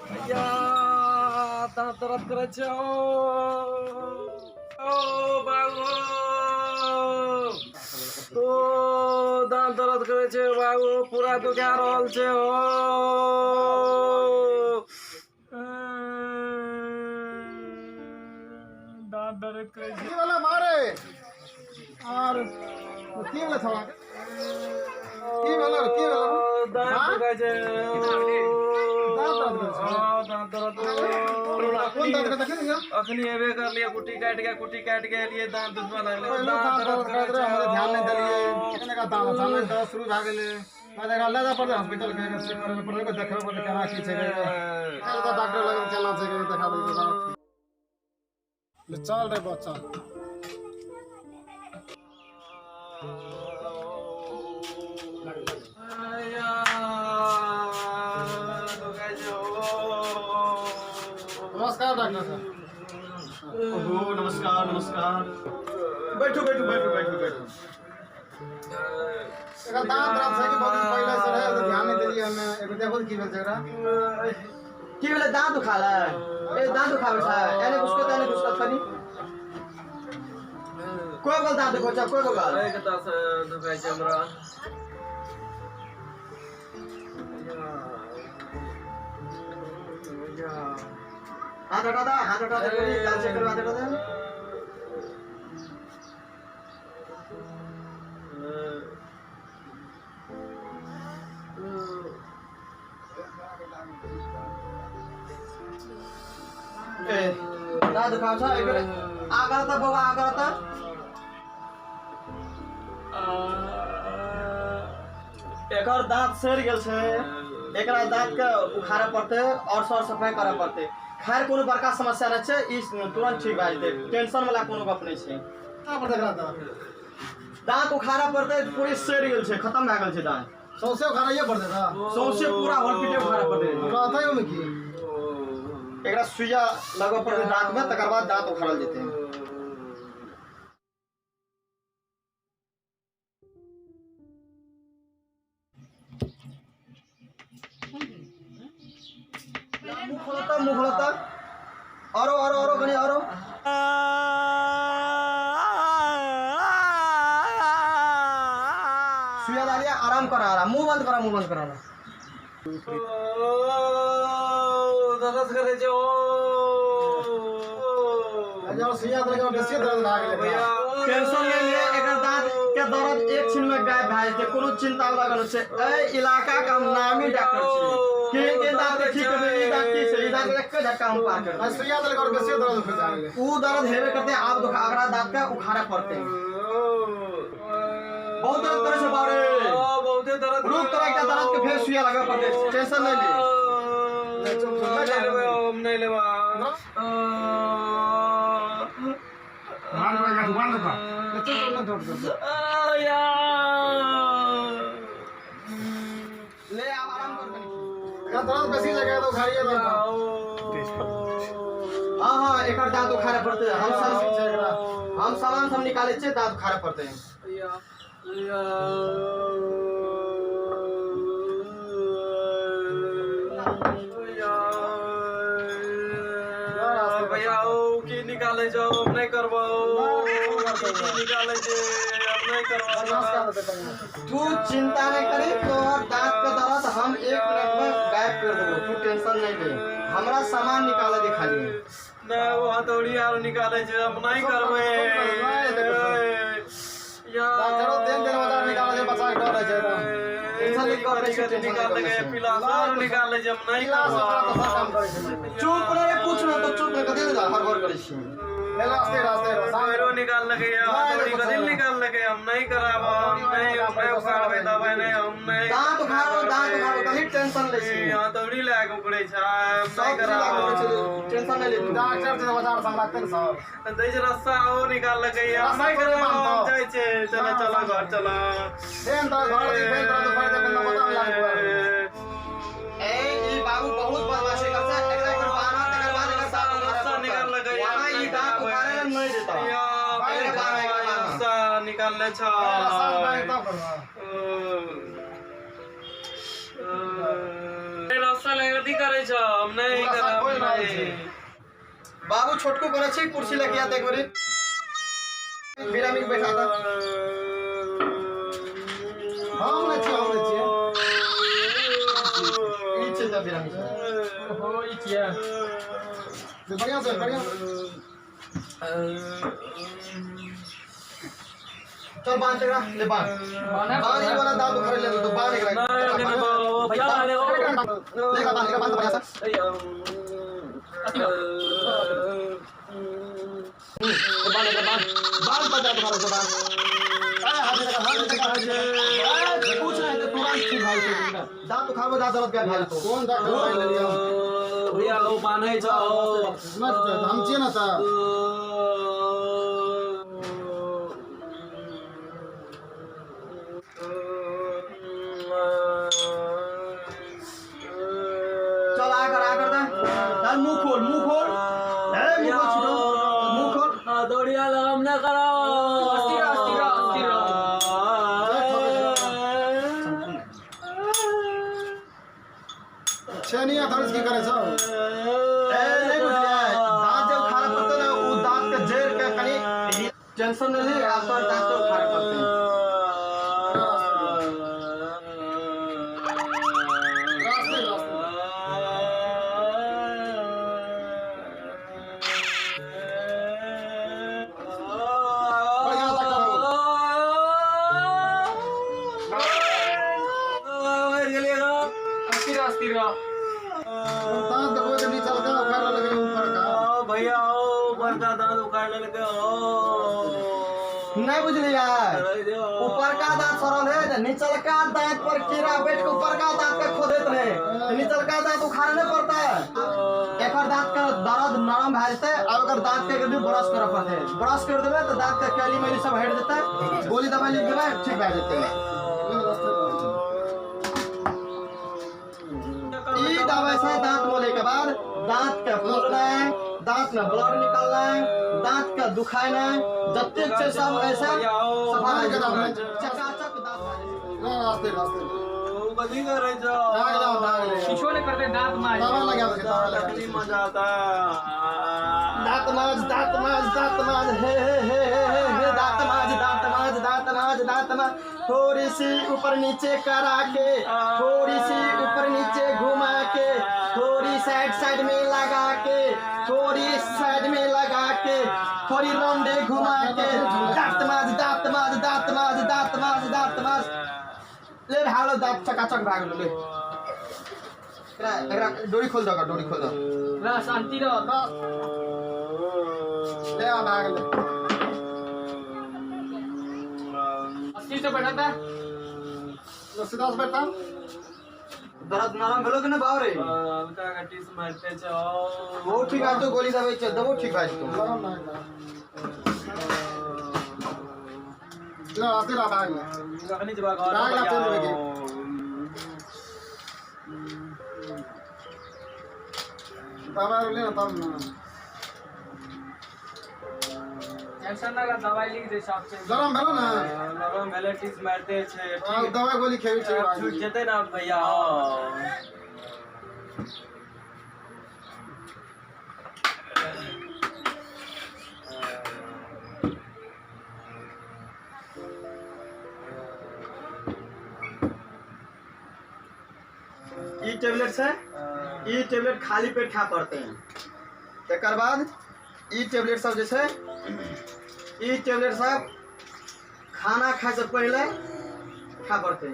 या दाँत दर्द करै छै। ओ बाबू, ओ दाँत दर्द करै छै बाबू, पूरा दुखा रहल छै। ओ दाँत दर्द करै छै। की वाला मारे और की वाला छौड़ा के? की भेलो रे, की भेलो? दाँत हाँ? दुखाइ छै। दाँत दर्द करै छै? हँ, दाँत दर्द। कोन दाँत के देखी ने? अखनी एबे करलियै, कुट्टी काटि के, कुट्टी काटि के एलियै, दाँत दुखबऽ लगलै। पहिलो दाँत दर्द करैत रहै, हमरा ध्यान नहि देलियै। एखन एकरा दाँत अचानक दर्द शुरू भए गेलै। बाद एकरा लए जाय पड़तै हॉस्पिटल के, चेक करबै पड़तै, देखबै पड़तै केना की छै। एकरा डॉक्टर लग केना छै, देखा देबै दाँत। ले चल रे बच्चा। नमस्कार डॉक्टर साहब। ओहो, नमस्कार नमस्कार, बैठू बैठू बैठू बैठू बैठू। एकरा दाँत दर्द छै कि बहुत दिन पहिले से रहै, तऽ ध्यान नहि देलियै हमे। एगो देखो तऽ की भेल छै एकरा। की भेलै? दाँत दुखालै? ए, दाँत दुखाबै छै? एने घुसको त एने घुसको कनी। कोइ बगल दाँत दुखाबै छै? कोइ बगल? एक से दुखाइ छै हमरा। हाथ हटा दे, हाथ हटा दे, कनी दाँत चेक करवा, हाथ हटा दे। ए, दाँत दुखाबै छ? एक बेर आ गर त बौआ, आ गर त। एकर दाँत सड़ि गेल छै, एकरा दाँत के उखाड़े पड़तै और सर सफाइ करऽ पड़तै। खैर, कोनो बड़का समस्या नहि छै, ई तुरंत ठीक भए जेतै, टेंशन वाला कोनो गप नहि छै। कहाँ पड़तै एकरा तऽ? दाँत उखाड़ऽ पड़तै, पूरे सड़ि गेल छै, खतम भए गेल छै दाँत। सौंसे उखाड़ैये पड़तै तऽ? सौंसे पूरा होल पीटे उखाड़ऽ पड़तै। रहतै ओहिमे की? एकरा सुइया लगबऽ पड़तै दाँत में, तकर बाद दाँत उखाड़ल जेतै। मुँह खोलता, मुँह खोलता। औरो औरो औरो कनी औरो। सुइया डालिए, आराम करा, आराम, मुँह बंद करा, मुँह बंद करा। दर्द करै छै ओ। जब सुइया देलकै, बेसी दर्द भए गेलै भैया। टेंशन नहि लिए, एकर दाँत के दर्द एक क्षण में गायब भए जेतै, कोनो चिंता वाला गप नहि छै। एहि इलाका के हम नामी डॉक्टर छी। केहन केहन दाँत के ठीक करबै, ई दाँत की छै, ई दाँत के एके झटका हम पार कर देबै। सुइया देलकै और बेसी दर्द भए गेलै। ऊ दर्द हेबे करतै, आब दुखा, अगरा दाँत के उखाड़े पड़तै। बहुत दर्द करै छै बाबरे? बहुते दर्द। रुक, तोरा एकटा दर्द के फेर सुइया लगबे पड़तै, टेंशन नहि ले। नहि लेबै हम, नहि लेबै। ले, आब आराम कर कनी। एकरा दर्द बेसी जगह तऽ उखाड़िए दर्द। हाँ हाँ, एकर दाँत उखाड़े पड़तै। हम सब छै एकरा। हम सामान सब निकालै छियै, दाँत उखाड़े पड़तै। भैया, ओ की निकालै छौ? हम नहि करबौ। की निकालै छै? हम नहि बदमाश करबौ। कए देतै बढ़िआँ। तू चिंता नहीं करी, तोहर दांत के दर्द हम 1 मिनट में गायब कर देबो, तू टेंशन नहीं ले। हमरा सामान निकाले दे खाली। नहि, ओ हथौड़ी आर निकालै छै, हम नहि करबै। डॉक्टरो देन देन बाजार निकालै छै, बच्चा के डर होइ छै एकदम। टेंशन नहीं कर रहे छै, टेंशन नहीं निकाल कर के छै। पिलास आर निकालै छै, हम नहि गिलास ओकरा तऽ सब काम करबै। करै छै। चुप रहे, कुछ नहीं तो चुप रहे, कथी ले हर हर करै छी? रास्ते रास्ते फेरो निकाललकै, हथौड़ी कथी निकाललकै? हम नहि कराब, हम नहि, हम नहि उखाड़बै दबाइ, नहि, हम नहि। दाँत उखाड़ो, दाँत उखाड़ो, कथी टेंशन लै छी? हथौड़ी लए कऽ उखड़ै छै, हम सब नहि चीज लागू कराब। छै, टेंशन नहीं ले तू। डॉक्टर छै बाजार से राखते ने सब। दै छै रस्सा, ओ निकाललकै, हम नहि रस्सा करबै। थोड़े। हम जाइ छै, चलो चलो, घर चलो। फेन तर घर दी, फेन तर उखाड़ि दे, फेन पता नहि लागै। ए, ई बाबू बहुत बदमाशी करता है। एकरा एक बान्ह, तकर बाद एकर दाँत उखाड़े रस्सा पड़तै। निकाललकै। वहाँ ई दाँत उखाड़े ला नहीं देता। या, एकरा बान्ह, एकरा बान्ह। रस्सा निकालने छ। रस्सा तब करबा। रस्सा लगा कथी करै छ? हम नहि। बाबू छोटकू कोना छी कुर्सी लगे आते एक बारी बिरामी के बैठा दा। हम नहि छियै, हम नहि छियै। ई छै त बिरामी छै। ओहो ई छियै। बढ़िया से बढ़िया। चल बांध एकरा ले बांध। बांध ई वाला दांत उखाड़ ले तो बांध एकरा। भैया ले बांध एकरा, बांध बढ़िया से। बांध एकरा, बांध बांध पर दांत उखाड़ से बांध। अरे हाथ लगा, हाथ लगा, हाथ लगा। कुछ नहीं तो तुरंत ठीक भए जेतै। दांत उखाड़बो दांत दर्द के भए जेतौ। कोन डॉक्टर लाइन लेलियै? भैया ओ बान्है छौ। हम छियै ने तऽ। चल आ कर, आ कर दे। चल मुंह खोल, मुंह खोल। ए मुंह खोल छिटो, मुंह खोल। दौड़िया लगम न करो। अस्थिर अस्थिर अस्थिर। छेनिया दर्द की करे छौ? ए नहीं बुझलियै, दांत जे उखाड़े पड़तै ने उ दांत के जड़ के कनी टेंशन नहीं ले, आब तोहर दांत के उखाड़े पड़तै। रास्ते रास्ते। बढ़िया डॉक्टर हो। अस्थिर अस्थिर। दांत देखो के नीचे लगा उखाड़ लगे ऊपर का। भैया ओ बड़का दांत उखाड़ लेलकै। ओ नहीं बुझलियै, ऊपरका दांत सड़ल है त निचलका दांत पर कीड़ा बैठ के ऊपरका दांत के खोदैत रहे, त निचलका दांत उखाड़े नहीं पड़तै। एकर दांत के दर्द नरम भए जेतै। आब एकर दांत के भी ब्रश करऽ पड़तै। ब्रश कर देबै त दांत के कैली मैली सब हटि जेतै। गोली दवाई लिख देबै, ठीक भए जेतै। ई दवाई से दांत मोले के बाद दांत के फूलनाइ, दांत में ब्लड निकलनाइ, दांत के दुखाइनाइ जतेक छै सब ऐसे सफा भए जेतै। चकाचक दांत भए जेतै। रास्ते रास्ते। कथी करै छौ? भाग जाओ, भाग ले। किछो नहि करतै दांत माज। दवा लगा दे, दवा लगा तकली दे। मजा आता। दांत माज, दांत माज, दांत माज, हे हे हे हे हे हे, दांत माज, दांत माज, दांत माज, दांत माज। थोड़ी सी ऊपर नीचे करा के, थोड़ी सी ऊपर नीचे घुमा के, थोड़ी साइड साइड में लगा के, थोड़ी साइड में लगा के, थोड़ी राउंडे घुमा के, दांत माज, दांत माज, दांत माज, दांत माज, दांत माज। ले भागलो दांत चकाचक भागलो ले। एकरा एकरा डोरी खोल दो, डोरी खोल दो। ल शान्ति रह। ले आ भाग ले। अस्थिर से बैठा था। सीधा से बैठा। दर्द नरम भेलो कि नहि बाबू रे? हल्का गटीस मारते छौ। बहुत ठीक भए जेतौ, गोली दवाई छै देबो ठीक भए जेतौ। लगम ना एकरा। ले रास्ते रा भाग ले। अखनी जबा घर। भाग ला चल देबै के। दवा ले ना तब ना। टेंशन ना ला, दवाई लिख दे साहब से। गरम भेलो ना? नरम भेलै, टीस मारते छै। आ दवा गोली खेबी छै। छूट जेतै ने भैया? ई टेबलेट छै, ई टेबलेट खाली पेट खाय पड़तै। तकर बाद ई टेबलेट सब जे छै, ई टेबलेट सब खाना खाय से पहिले खाय पड़तै।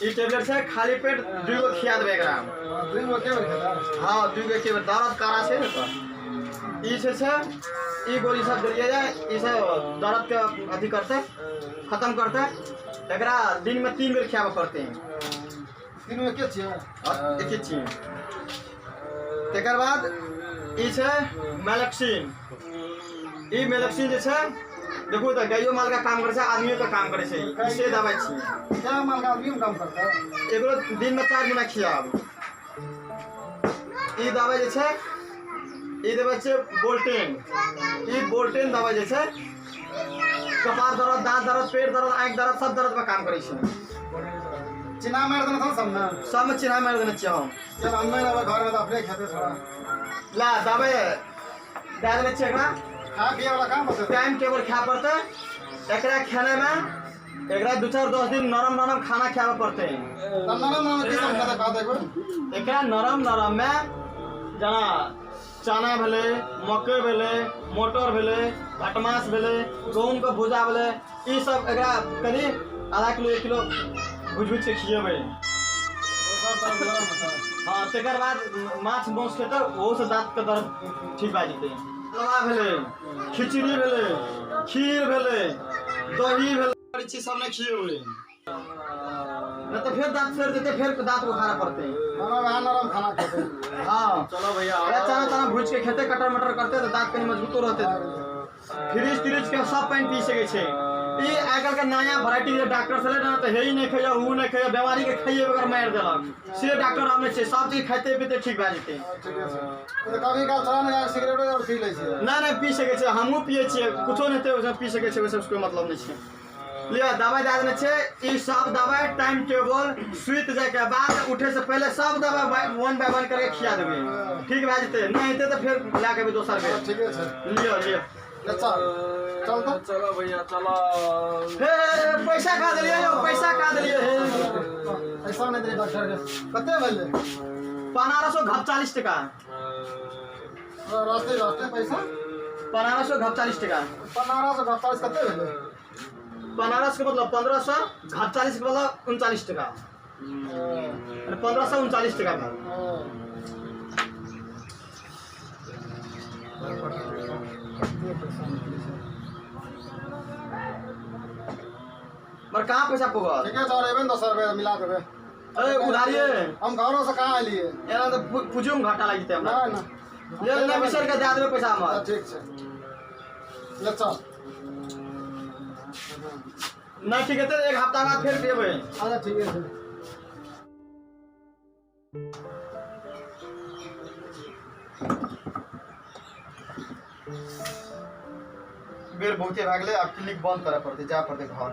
ई टेबलेट छै खाली पेट 2 गो खिया देबै एकरा। 2 गो के बेर खेता? हाँ 2 गो के बेर, दर्द कारा छै ने तऽ। ई छै छै ई गोली सब देलियै ये, ई सब दर्द के अथी करतै, खत्म करतै। एकरा दिन में 3 बेर खियाबऽ पड़तै। दिन में के छियै? एके छियै। तकर बाद ई छै मेलेक्सिन। ई मेलेक्सिन जे छै देखू तऽ गाइयो माल के काम करै छै, आदमियो के काम करै छै। ई से दवाइ छियै। क्या माल का आदमी काम करता है? एकरो दिन में 4 गुना खियाब। ई दवाइ जे छै, ई दवाइ छै बोल्टेन। ई बोल्टेन दवाइ जे छै कपार दर्द, दाँत दर्द, पेट दर्द, आँखि दर्द, सब दर्द में काम करै छै। चिन्हा मारि देने छौ सबमे? सबमे चिन्हा मारि देने छियै हम। चल हम नहि रहबै घरमे तऽ अपने खेतै छोड़ा। ला दबाइ दए देने छियै एकरा। खाय पिए वाला कहाँ बचतै? टाइम टेबल खाय पड़तै एकरा। खेनाइमे एकरा 2-4-10 दिन नरम नरम खाना खियाबे पड़तै। तऽ नरम नरम की सब खेतै, कहतै कोइ? एकरा नरम नरम मे जेना चना भेलै, मकई भेलै, मटर भेलै, भटमास भेलै, गहूँमके भुजा भेलै, ई सब एकरा कनि आधा किलो 1 किलो भुजि भुजि के खियेबै। सब तऽ नरम हेतै। हाँ, तकर बाद माछ मांस खेतै, ओहोसँ दाँतके दर्द ठीक भए जेतै। हलवा भेलै, खिचड़ी भेलै, खीर भेलै, दही भेलै, ई चीज सब नहि खियेबै, नहि तऽ फेर दाँत सड़ि जेतै, फेर दाँत उखाड़ऽ पड़तै। नरम वएह नरम खाना खेतै। हाँ चलो भैया। एकरा चना तना भुजि के खेतै, कटर मटर करतै तऽ दाँत कनि मजबूतो रहतै। फ्रिज त्रिज के सब पानि पी सकै छै। ई आइ काल्हिके नया वेराइटी जे डॉक्टर छलै ने, तऽ हे ई नहि खइयौ, उ नहि खइयौ, बेमारी के खाइए बगैर मारि देलक, से डॉक्टर आब नहि छै। सब चीज खाइते पीते ठीक भए जेतै। ठीके छै। तऽ कभी काल छोड़ा ने सिगरेटो आर पी लै छियै। नहि नहि, पी सकै छै, हमहूँ पियै छियै, कुछो नहि हेतै, ओहिसँ पी सकै छै, ओहि सबसँ कोइ मतलब नहि छै। लिअ दबाइ दए देने छै। ई सब दबाइ टाइम टेबल सुति जाइके बाद, उठे से पहिले सब दबाइ वन बाय वन करके खिया देबै, ठीक भए जेतै। नहि हेतै तऽ फेर लए के एबै दोसर बेर। ठीके छै। लिअ लिअ। ले चल चल तऽ। चलो भैया चलो। हे पैसा खा देलियै यौ, पैसा खा देलियै हे। पैसा नहि देलियै डॉक्टरके। कते भेलै? 1540 टका। रहतै रहतै पैसा। 1540 टका। 1540 कते भेलै? बनारस के मतलब 1500, 40 के मतलब 39 टका, 1539 टका भेल। मगर कहाँ पैसा पुगल? ठीके छै, और एबै ने दोसर बेर मिला देबै। ए उधारिये। हम घरो से कहाँ एलियै? एना तऽ पूँजियोमे घाटा लागि जेतै हमरा। नहि नहि। ले ले, बिसरि के दए देबै पैसा हमर। ठीक छै, ले चल। नहि ठीक हेतै तऽ एक हफ्ता बाद फेर एबै। अच्छा ठीके छै। बेर बहुते भए गेलै, आब क्लिनिक बंद करऽ पड़तै, जाय पड़तै घर।